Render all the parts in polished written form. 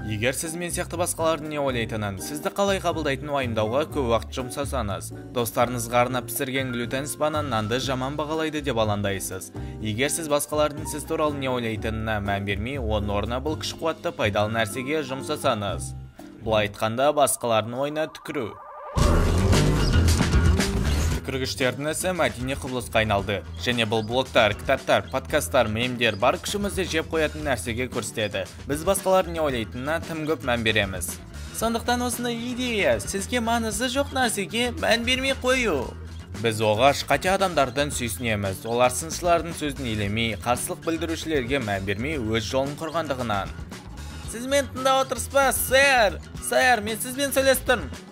Егер сіз мен сияқты басқалардың не ойлайтынын, сізді қалай қабылдайтынын уайымдауға көп уақыт жұмсасаңыз, достарыңызға арнап пісірген глютенсіз банан нанды жаман бағалайды деп алаңдайсыз. Егер сіз басқалардың сіз туралы не ойлайтынына мән бермей, оның орнына бұл күш-қуатты пайдалы нәрсеге жұмсасаңыз. Былай айтқанда, басқалардың ойына түкіру. Түкіргіштердің ісі мәдени құбылысқа айналды. Және бұл блогтар, кітаптар, подкасттар, мемдер бар күшімізді жеп қоятын нәрсеге көрсетеді. Біз басқалардың не ойлайтынына тым көп мән береміз. Сондықтан осындай идея сізге маңызы жоқ нәрсеге мән бермей қою. Біз оғаш қате адамдардан сүйсінеміз. Олар сыншылардың сөзін елемей, қарсылық білдірушілерге мән бермей өз жолын құрғандығынан. Сіз мені тыңдап отырсыз ба, сэр? Сэр, мен сізбен сөйлесіп тұрмын.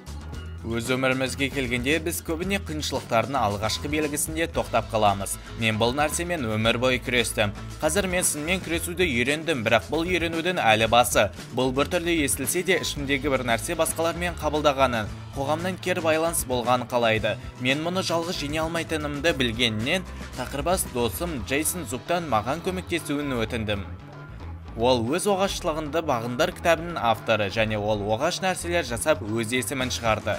Өз өмірімізге келгенде біз көбіне қиыншылықтардың алғашқы белгісінде тоқтап қаламыз. Мен бұл нәрсемен өмір бойы күрестім. Қазір мен сынмен күресуді үйрендім, бірақ бұл үйренудің әлі басы. Бұл біртүрлі естілсе де ішімдегі бір нәрсе басқалармен қабылдағанын, қоғамнан кері байланыс болғанын қалайды. Мен мұны жалғыз жеңе алмайтынымды білгеннен, тақырбас досым Джейсон Зуктан маған көмектесуін өтіндім. Ол өз оғаштылығынды бағындар кітабының авторы және ол оғаш нәрселер жасап өз есімін шығарды.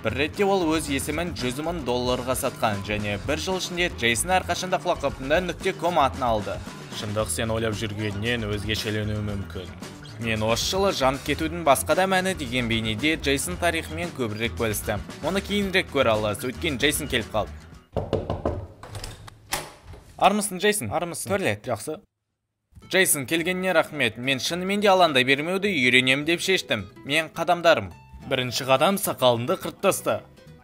Бір ретте ол өз есімін 100 000 долларға сатқан және бір жыл ішінде Джейсон әрқашанда құлаққапында .com атын алды. Шындық сен ойлап жүргеннен өзгешеленуі мүмкін. Мен осы жылы жанып кетудің басқа да мәні деген бейнеде Джейсон тарихымен көбірек бөлістім. Оны кейінірек көре аласыз, өйткені Джейсон келіп қалды. Армысың, Джейсон? Армысың. Төрлет. Жақсы. Джейсон, келгеніне рахмет. Мен шынымен де алаңдай бермеуді үйренемін деп шештім. Мен қадамдарым. Бірінші қадам сақалымды қырып таста.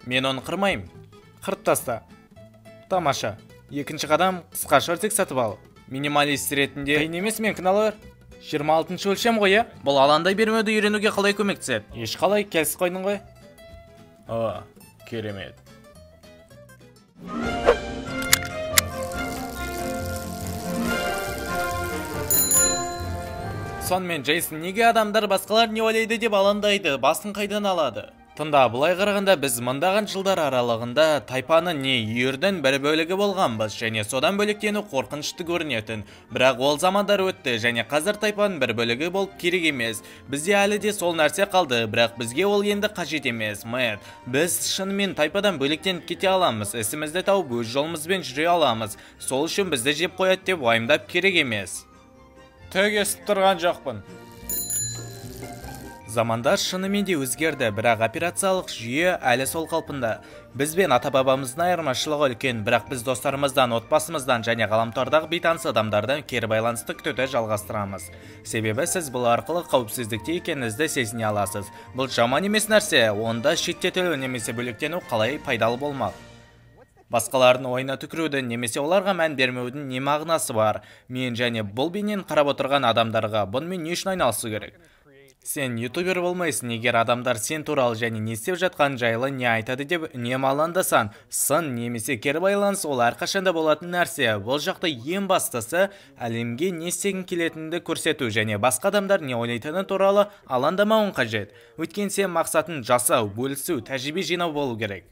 Мен оны қырмаймын. Қырып таста. Тамаша. Екінші қадам қысқа шортик сатып ал. Минималист ретінде қиын емес, мен кінәлар. 26-шы өлшем ғой, иә? Бұл алаңдай бермеуді үйренуге қалай көмектеседі? Еш қалай, келісіп қойдың ғой? О, керемет. Сонымен, Джейсон, неге адамдар басқалар не ойлайды деп алаңдайды, басын қайдан алады? Тыңда, былай қарағанда біз мыңдаған жылдар аралығында тайпаның не үйірдің бір бөлігі болғанбыз және содан бөлектену қорқынышты көрінетін. Бірақ ол замандар өтті және қазір тайпаның бір бөлігі болып керек емес. Бізде әлі де сол нәрсе қалды, бірақ бізге ол енді қажет емес. Мэтт, біз шынымен тайпадан бөлектеніп кете аламыз, ісімізді тауып өз жолымызбен жүре аламыз. Сол үшін бізді жеп қояды деп уайымдап керек емес. Түк естіп тұрған жоқпын. Замандар шынымен де өзгерді, бірақ операциялық жүйе әлі сол қалпында. Бізбен ата-бабамыздың айырмашылығы үлкен, бірақ біз достарымыздан, отбасымыздан және ғаламтордағы бейтаныс адамдардан кері байланысты күтуді жалғастырамыз. Себебі сіз бұл арқылы қауіпсіздікте екеніңізді сезіне аласыз. Бұл жаман емес нәрсе, онда шеттетілу немесе бөлектену қалай пайдалы болмақ? Басқалардың ойына түкірудің немесе оларға мән бермеудің не мағынасы бар? Мен және бұл бейнені қарап отырған адамдарға бұнымен не үшін айналысу керек? Сен ютубер болмайсың, егер адамдар сен туралы және не істеп жатқанын жайлы не айтады деп үнемі алаңдасаң. Сын немесе кері байланыс ол әрқашанда болатын нәрсе. Бұл жақта ең бастысы әлемге не істегің келетініңді көрсету және басқа адамдар не ойлайтыны туралы алаңдамауың қажет. Өйткені сен мақсатын жасау, бөлісу, тәжірибе жинау болу керек.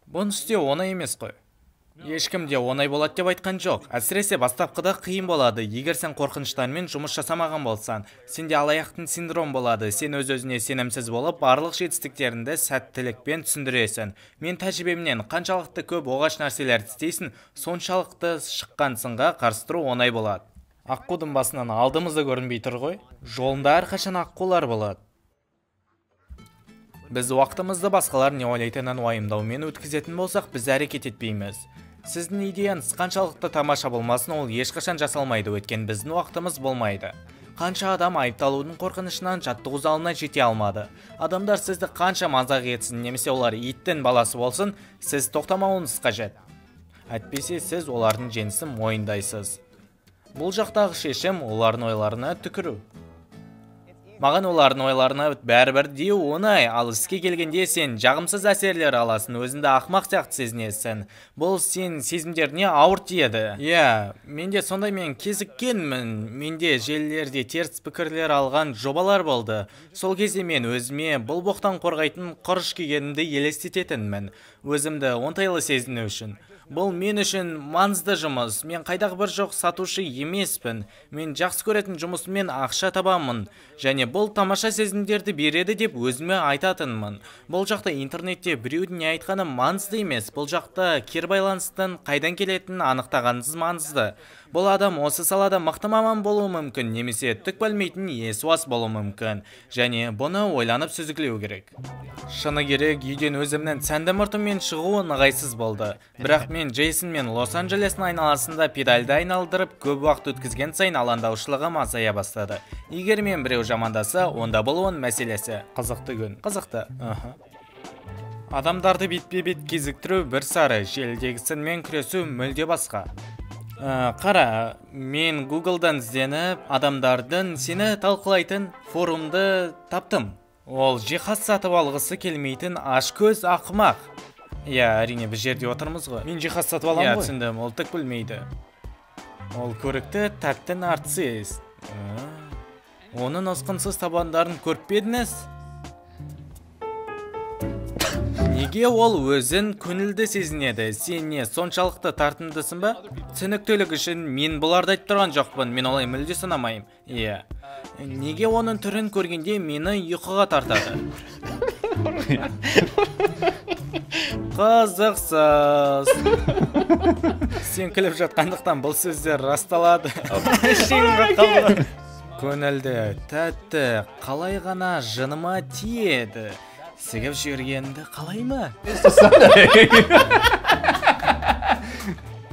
Бұны істеу оңай емес қой. Ешкім де оңай болады деп айтқан жоқ. Әсіресе бастапқыда қиын болады. Егер сен қорқыныштармен жұмыс жасамаған болсаң, сенде алаяқтың синдром болады. Сен өз-өзіне сенімсіз болып, барлық жетістіктеріңді сәттілікпен түсіндіресің. Мен тәжірибемнен қаншалықты көп оғаш нәрселерді істейсің, соншалықты шыққан сынға қарсы тұру оңай болады. Аққудың басынан алдымызда көрінбей тұр ғой. Жолында әрқашан аққулар болады. Біз уақытымызды басқалар не ойлайтынын уайымдаумен өткізетін болсақ, біз әрекет етпейміз. Сіздің идеяңыз қаншалықты тамаша болмасын, ол ешқашан жасалмайды, өйткені біздің уақытымыз болмайды. Қанша адам айыпталудың қорқынышынан жаттығу залына жете алмады. Адамдар сізді қанша мазақ етсін, немесе олар иттің баласы болсын, сіз тоқтамауыңыз қажет. Әйтпесе сіз олардың жеңісін мойындайсыз. Бұл жақтағы шешім олардың ойларына түкіру. Маған олардың ойларына бәрібір деу оңай, ал іске келгенде сен жағымсыз әсерлер аласың, өзіңді ақымақ сияқты сезінесің. Бұл сен сезімдеріне ауыр тиеді. Иә, менде сондай мен кезіккенмін. Менде желілерде теріс пікірлер алған жобалар болды. Сол кезде мен өзіме бұл боқтан қорғайтын құрыш кигенімді елестететінмін. Өзімді оңтайлы сезіну үшін. Бұл мен үшін маңызды жұмыс. Мен қайдағы бір жоқ сатушы емеспін. Мен жақсы көретін жұмысыммен ақша табамын. Және бұл тамаша сезімдерді береді деп өзіме айтатынмын. Бұл жақта интернетте біреудің не айтқаны маңызды емес. Бұл жақта кері байланыстың қайдан келетінін анықтағаныңыз маңызды. Бұл адам осы салада мықты маман болуы мүмкін, немесе түк білмейтін есуас болуы мүмкін. Және бұны ойланып сүзгілеу керек. Шыны керек, үйден өзімнің сәнді мұртыммен шығуы ыңғайсыз болды. Бірақ мен Джейсон мен Лос-Анджелестің айналасында педальды айналдырып, көп уақыт өткізген сайын алаңдаушылығым азая бастады. Егер мен біреу жамандаса, онда бұл оның мәселесі. Қызықты күн. Қызықты. Адамдарды бетпе-бет кезіктіру бір сары, желідегісімен күресу мүлде басқа. Қара, мен Google'дан ізденіп, адамдардың сені талқылайтын форумды таптым. Ол жиһаз сатып алғысы келмейтін ашкөз ақымақ. Иә, әрине, біз жерде отырмыз ғой. Мен жиһаз сатып аламын ғой. Иә, түсіндім, ол түк білмейді. Ол көрікті, тәтті нарцисс. Оның ұсқынсыз табандарын көріп пе едіңіз? Неге ол өзін көңілді сезінеді? Сен не, соншалықты тартымдысың ба? Түсініктілік үшін мен бұларды айтып тұрған жоқпын, мен олай мүлде санамаймын. Иә. Неге оның түрін көргенде мені ұйқыға тартады? Қызықсыз. Сен күліп жатқандықтан бұл сөздер расталады. Көңілді, тәтті, қалай ғана жыныма тиеді. Сігіп жібергенді қалай ма?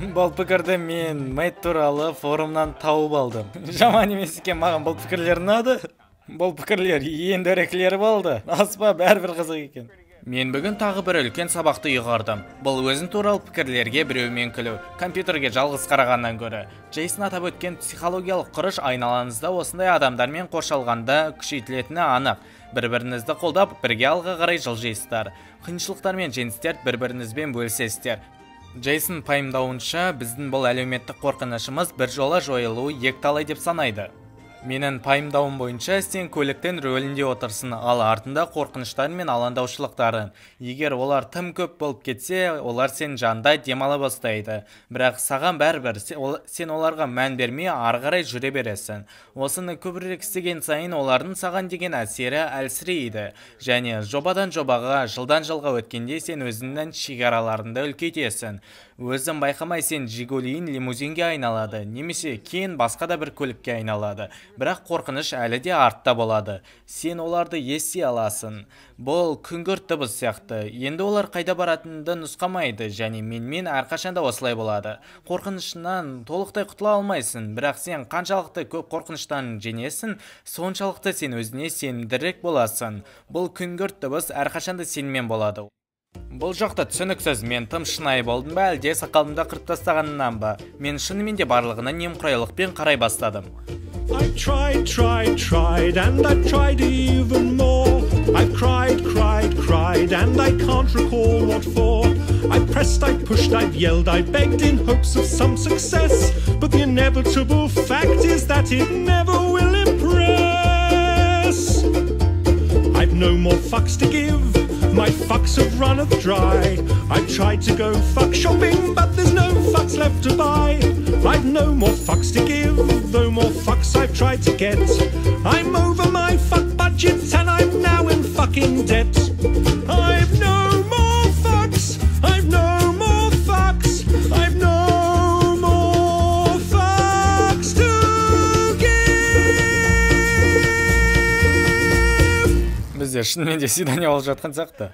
Бұл пікірді мен Мэтт туралы форумнан тауып алдым. Жаман емес екен, маған бұл пікірлер ұнады. Бұл пікірлер ең дөрекілері болды. Аспа, бәрібір қызық екен. Мен бүгін тағы бір үлкен сабақты ұйғардым. Бұл өзің туралы пікірлерге біреумен күлу, компьютерге жалғыз қарағаннан гөрі. Джейсон атап өткен психологиялық құрыш айналаңызда осындай адамдармен қоршалғанда күшейтілетіні анық. Бір-біріңізді қолдап, бірге алға қарай жылжисыздар. Қиыншылықтар мен жеңістер бір-біріңізбен бөлісесіздер. Джейсон пайымдауынша, біздің бұл әлеуметтік қорқынышымыз бір жола жойылуы екіталай деп санайды. Менің пайымдауым бойынша, сен көліктің рөлінде отырсың, ал артында қорқыныштар мен алаңдаушылықтарын. Егер олар тым көп болып кетсе, олар сен жанында демала бастайды. Бірақ саған бәрібір, сен оларға мән бермей ары қарай жүре бересің. Осыны көбірек істеген сайын олардың саған деген әсері әлсірейді. Және жобадан жобаға, жылдан жылға өткенде сен өзіңнің шекараларыңды үлкейтесің. Өзің байқамай сен Жигулиін лимузинге айналады, немесе кейін басқа да бір көлікке айналады. Бірақ қорқыныш әлі де артта болады. Сен оларды ести аласың. Бұл күңгірт дыбыс сияқты. Енді олар қайда баратыныңды нұсқамайды, және менмен әрқашанда осылай болады. Қорқынышынан толықтай құтыла алмайсың, бірақ сен қаншалықты көп қорқыныштан жеңесің, соншалықты сен өзіне сенімдірек боласың. Бұл күңгірт дыбыс әрқашанда сенімен болады. Бұл жақта түсініксіз, мен тым шынайы болдым ба, әлде сақалымды қырып тастағанымнан ба? Мен шынымен де барлығына немқұрайлықпен қарай бастадым. I've tried, tried, tried, and I've tried even more. I've cried, cried, cried, and I can't recall what for. I've pressed, I've pushed, I've yelled, I've begged in hopes of some success. But the inevitable fact is that it never will impress. I've no more fucks to give. My fucks have runneth dry. I've tried to go fuck shopping, but there's no fucks left to buy. I've no more fucks to give, though more fucks I've tried to get. I'm over my fuck budget and I'm now in fucking debt. I've no more fucks, I've no more fucks, I've no more fucks to give. Бізде шынымен де свидание болып жатқан сияқты.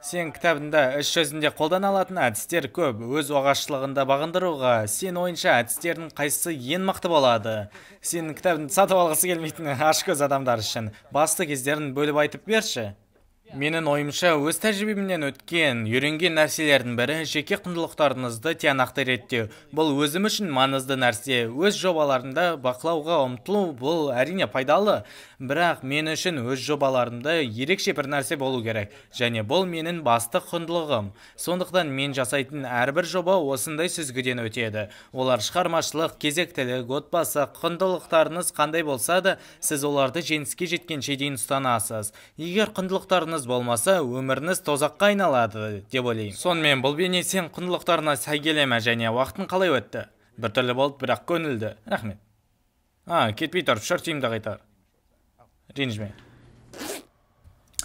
Сен кітабында іс жүзінде қолдана алатын әдістер көп. Өз оғашшылығында бағындыруға сен ойынша әдістердің қайсысы ең мықты болады? Сен кітабын сатып алғысы келмейтін ашкөз адамдар үшін басты кездерін бөліп айтып берші. Менің ойымша, өз тәжірибемнен өткен, үйренген нәрселердің бірі жеке құндылықтарыңызды тиянақты реттеу. Бұл өзім үшін маңызды нәрсе. Өз жобаларымда бақылауға ұмтылу бұл әрине пайдалы, бірақ мен үшін өз жобаларымда ерекше бір нәрсе болу керек. Және бұл менің басты құндылығым. Сондықтан мен жасайтын әрбір жоба осындай сүзгіден өтеді. Олар шығармашылық, кезектілік, отбасы, құндылықтарыңыз қандай болса да, сіз оларды жеңіске жеткенше дейін ұстанасыз. Егер құндылықтарыңыз құндылықтарыңыз болмаса, өміріңіз тозаққа айналады деп ойлаймын. Сонымен, бұл бейне сен құндылықтарына сай келе ме және уақытың қалай өтті? Біртүрлі болды, бірақ көңілді. Рахмет. Кетпей тұрып, шортимді қайтар. Ренжіме.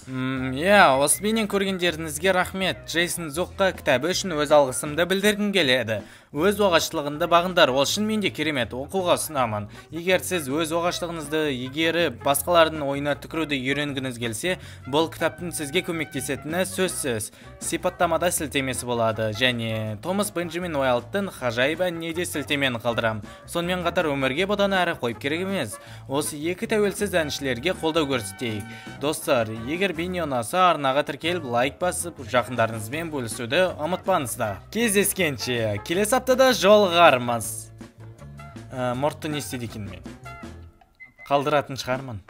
Иә, осы бейнені көргендеріңізге рахмет. Джейсон Зукқа кітабы үшін өз алғысымды білдіргім келеді. Өз оғаштылығыңды бағындар, ол шынымен де керемет, оқуға ұсынамын. Егер сіз өз оғаштығыңызды игеріп, басқалардың ойына түкіруді үйренгіңіз келсе, бұл кітаптың сізге көмектесетіні сөзсіз. Сипаттамада сілтемесі болады және Томас Бенджамин Уайлдтың ғажайып әніне де сілтемені қалдырам. Сонымен қатар өмірге бұдан әрі қойып керек емес. Осы екі тәуелсіз әншілерге қолдау көрсетейік. Достар, егер бейне ұнаса, арнаға тіркеліп, лайк басып, жақындарыңызбен бөлісуді ұмытпаңыздар. Кездескенше, келесі аптада жолығармыз. Мұртты не істеді екен мен? Қалдыратын шығармын.